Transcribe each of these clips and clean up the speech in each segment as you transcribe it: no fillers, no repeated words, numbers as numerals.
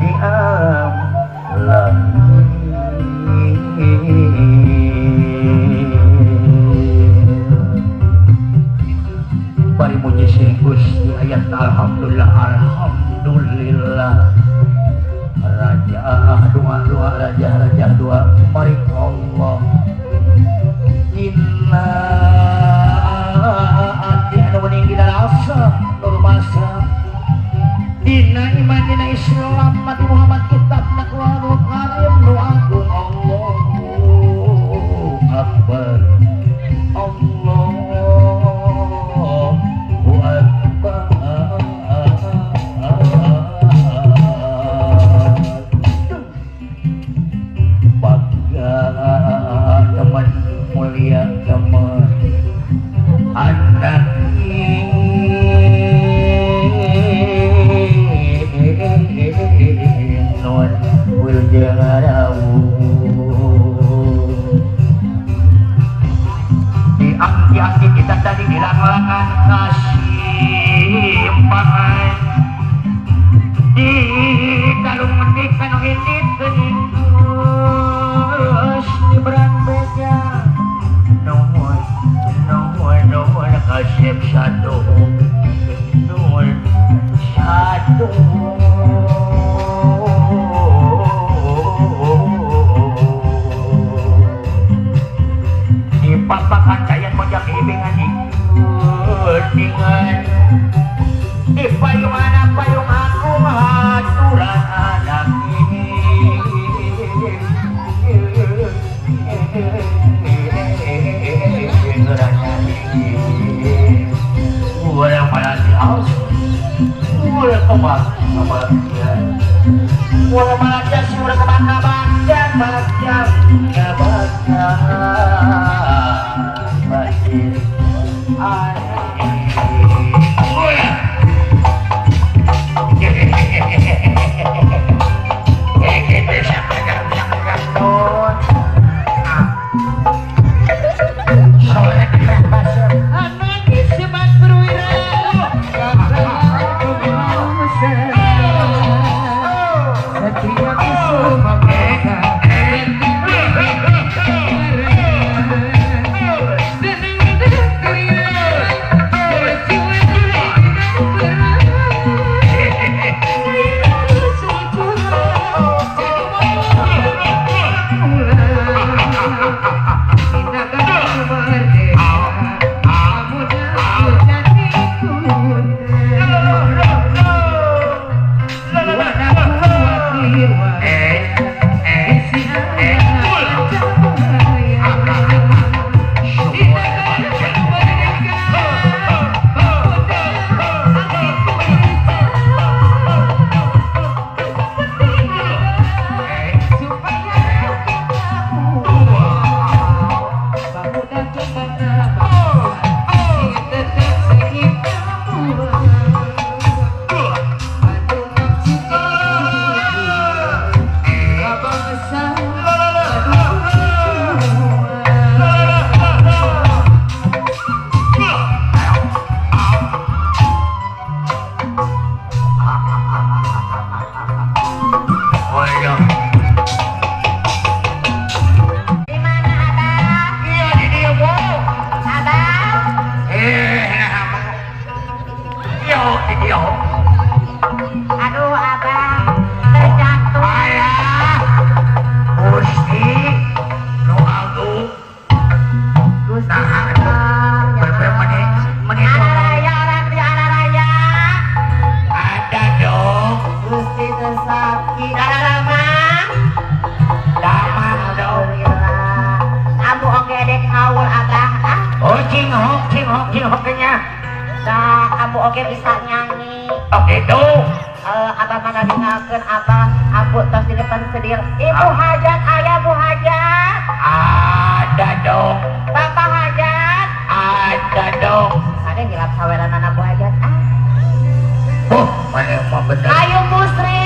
di alam langit. Bari muji sing Gusti ayat alhamdulillah alhamdulillah. Raja doa doa raja raja doa mari Allah. Inna ati anu meninggi rasa nur masa. Dina iman dina Islam Nabi Muhammad kitab Qur'anul Karim nu agung Allahu Akbar. Allahu Akbar. Bagja teman mulia teman anak nun wilujeng rawuh di aki-aki kita tadi di langlangan kasimpangan di kalung menik kanu indit geuning geus di beran beja nuhun nuhun nuhun kasep satu nuhun satu dipapakan kayan mojang ibingan ikutingan di payungan payung aku haturan anak ini orang pada di aus orang kemana orang mana sih orang kemana baca baca baca baca Aduh abah terjatuh. Ayah Gusti nu agung Gusti nah ya menit raya orang di raya ada dong Gusti tersakit ada lama damang dong. Alhamdulillah ambu oge dek haul abah ah. Oh cinghok cinghok cinghoknya Nah, ambu oge bisa nyanyi. Oke tuh. Abah mana ninggalkeun abah, ambu tos di depan sedir. Ibu hajat, ayah bu hajat. Ada dong. Bapak hajat. Ada dong. Ada ngilap saweran anak bu hajat ah. Oh, mana yang mau bener. Ayo Musri.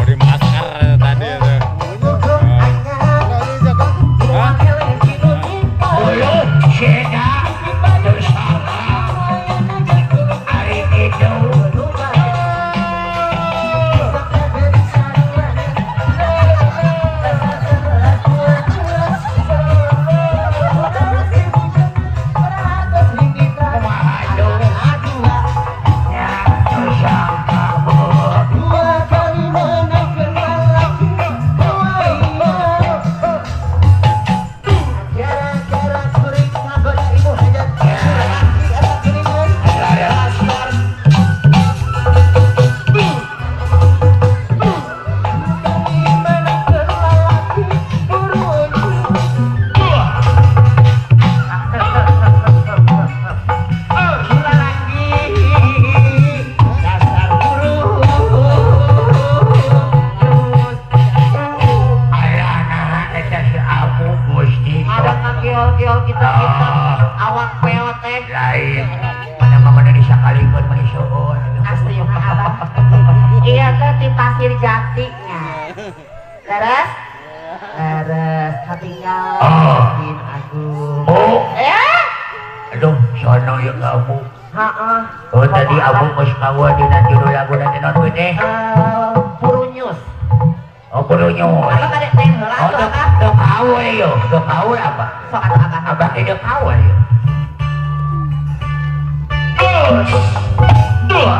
Di masker tadi itu. Ayo, seda, bersama. Gusti. Ada ngakiol-kiol kita-kita awak peo teh. Lain. Mana mah mana disakalikeun mah disuhun. Asli mah abah. Iya teh di Pasir Jati nya. Leres? Leres katinggal Masjid Agung. Oh. Eh? Aduh, sono ya kamu. Heeh. Oh, tadi abu geus ngawa dina judul lagu nanti non teh. Purunyus. Oh, purunyus. Abah bade teh heula Oh, atuh abah. Deu kawe yo, deu kawe abah. Sok atuh abah. Abah teh deu kawe yo. Dua.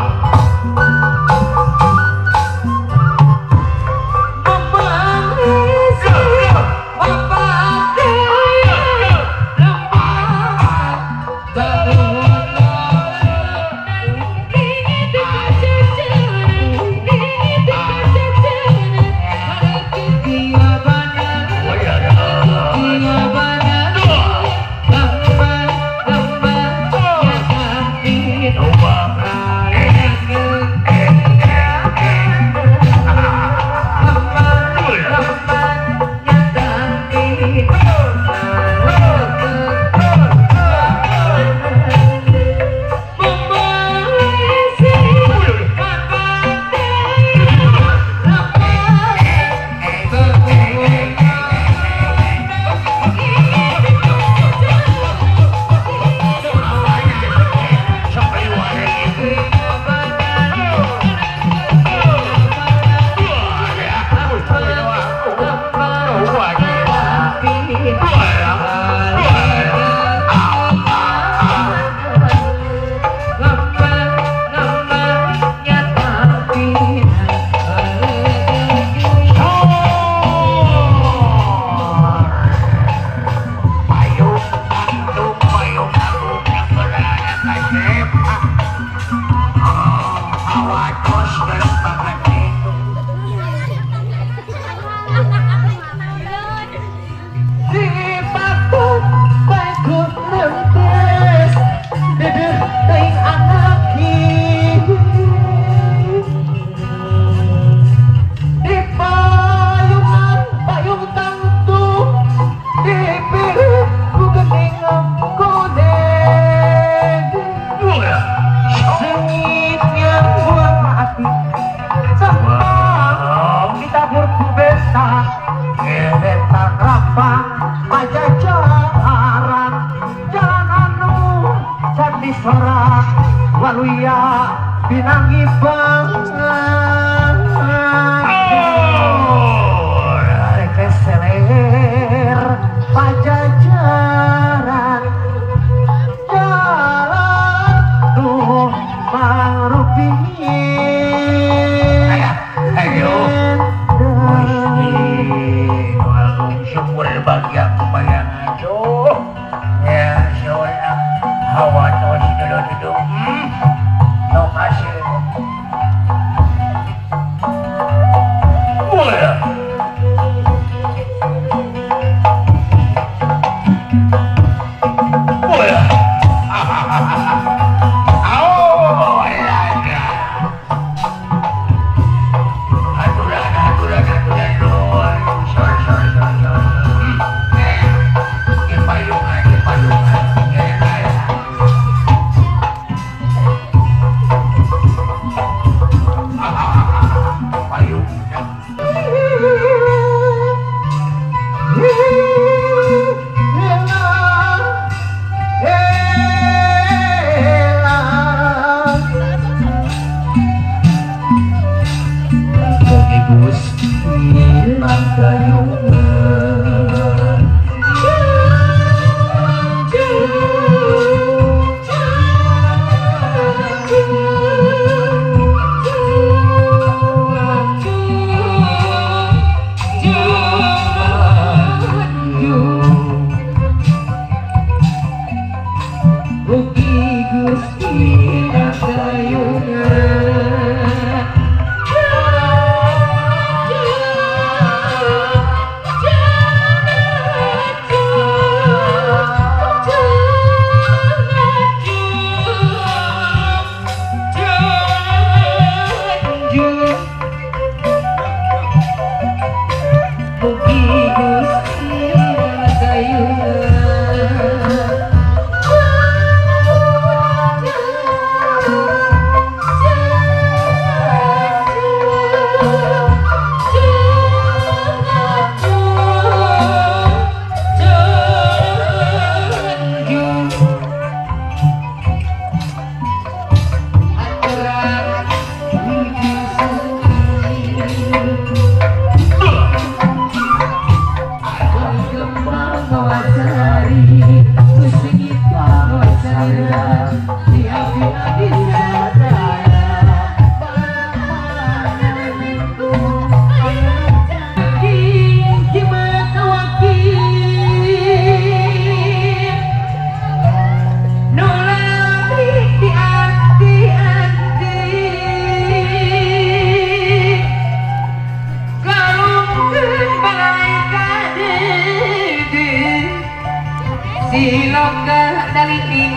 Siloka dali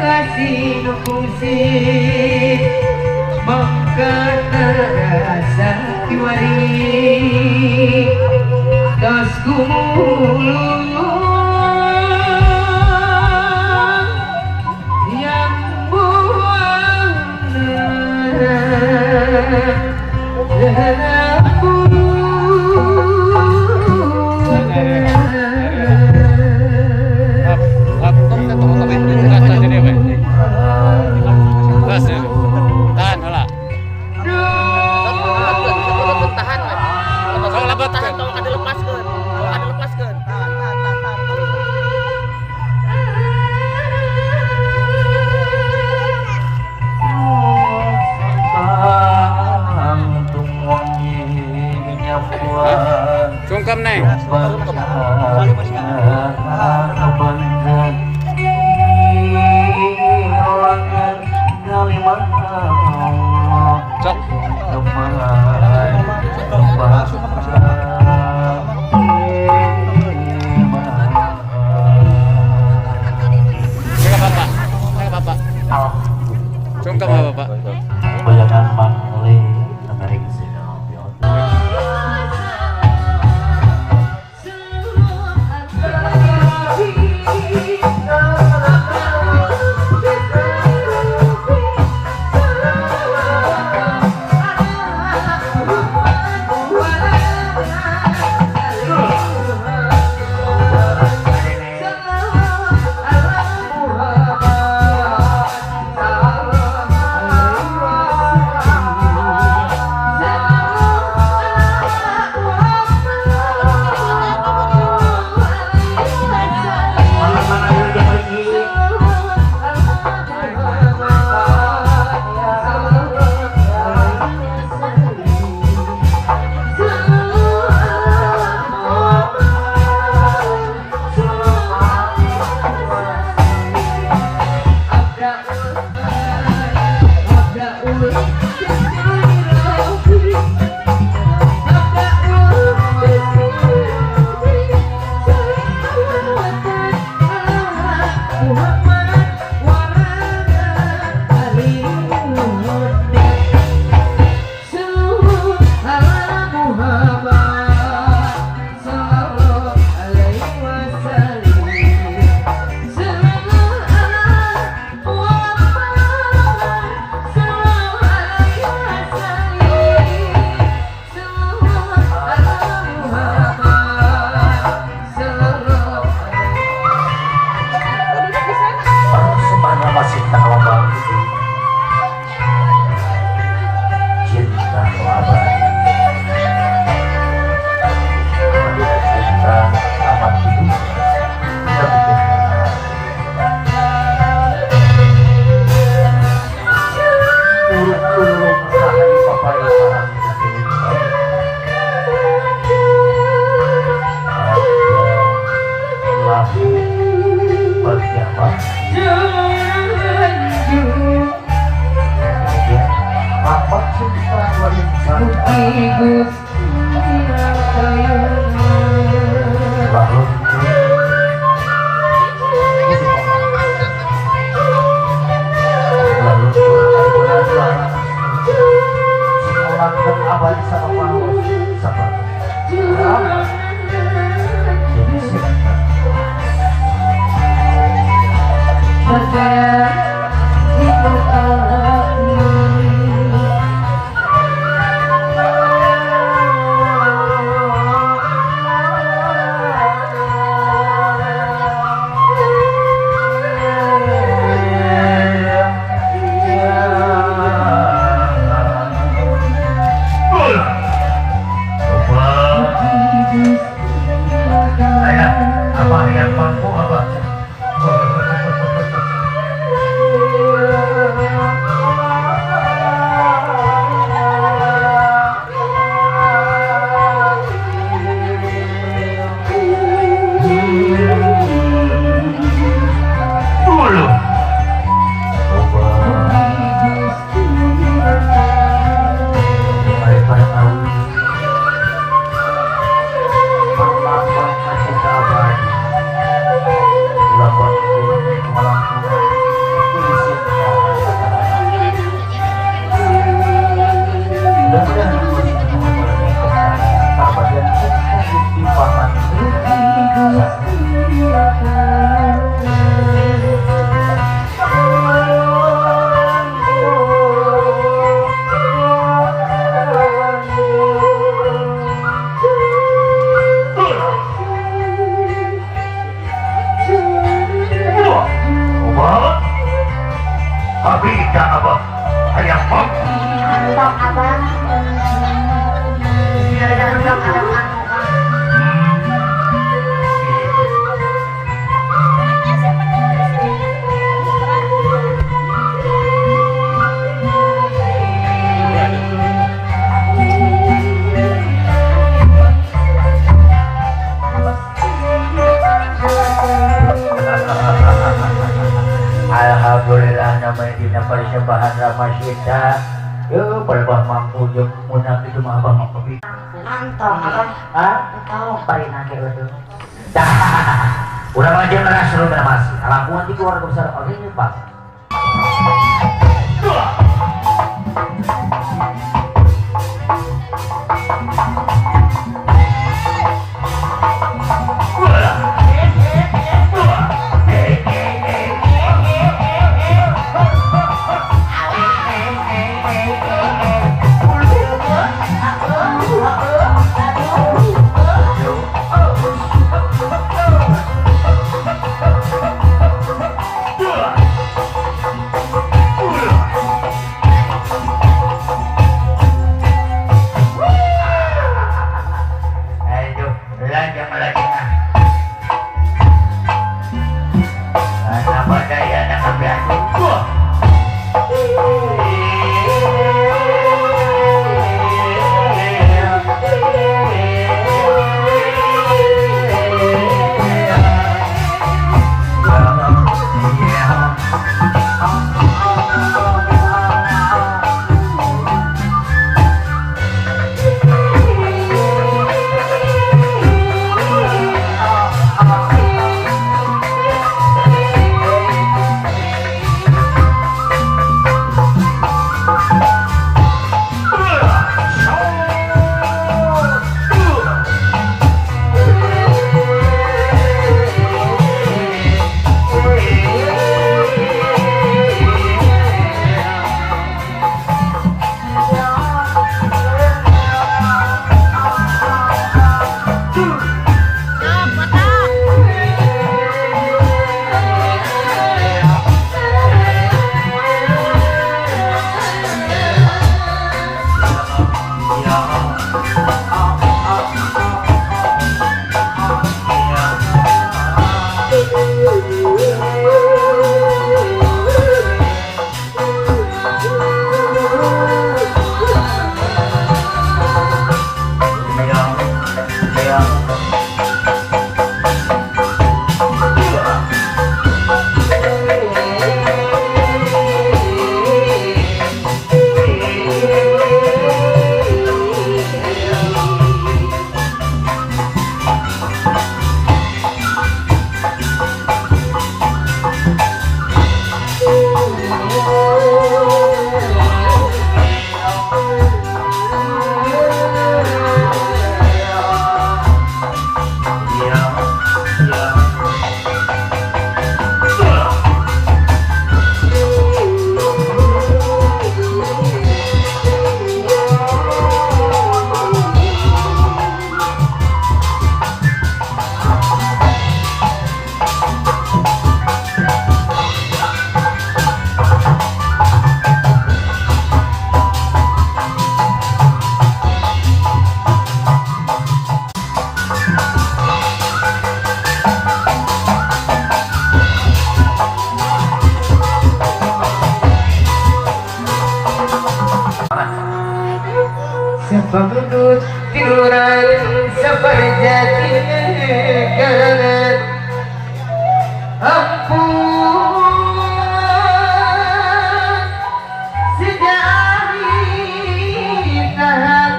asi nu kungsi mangka terasa kiwari tos kumulung yang buang. Tahan heula. Tahan we. Sok lebetkeun. Tahan, tong dilepaskeun. Tong dilepaskeun. Tahan, tahan, tahan, tahan. Sungkem neng. Sok. Saya bapak. Saya bapak. Sungkem bapak. Bayangan Mangli Amerika. Apa yang mampu apa? Tah namanya dina persembahan Ramasita. Yo palebah mampu jeung munang kitu mah abah mah kopi. Antong abah. Hah? Entong bari nage eueuh. Dah. Urang mah jeung rasul masih. Kalakuan di keluarga besar oge Pak. Sepengudut tiduran seperjati kanan ampun sejari tahan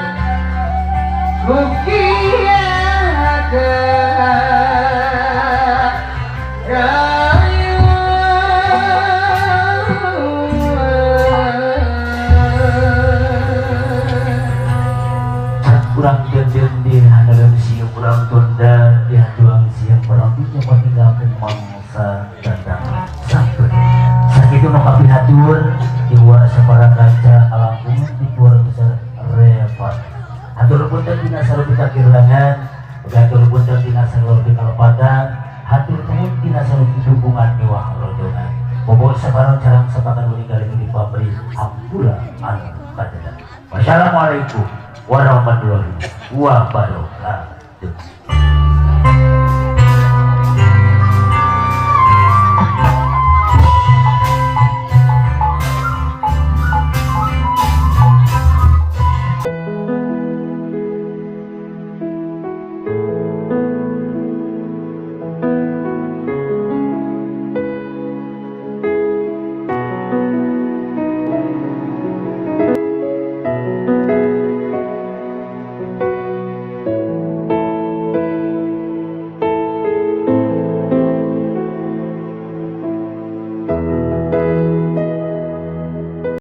Kurang den di handalan siang kurang tunda di handuang siang kurang punya meninggalkan mangsa datang sampai sakitu nu kapihatur dewa sabara kaca kalangkung di keluarga besar repot hatur punten dina sarupi kakirangan hatur punten dina sarupi kalepatan hatur nuhun dina sarupi dukungan miwah rojongan bobo sabara carang sapakan ninggalin di pabrik hampura anu kadeda. Wassalamualaikum warahmatullahi wabarakatuh.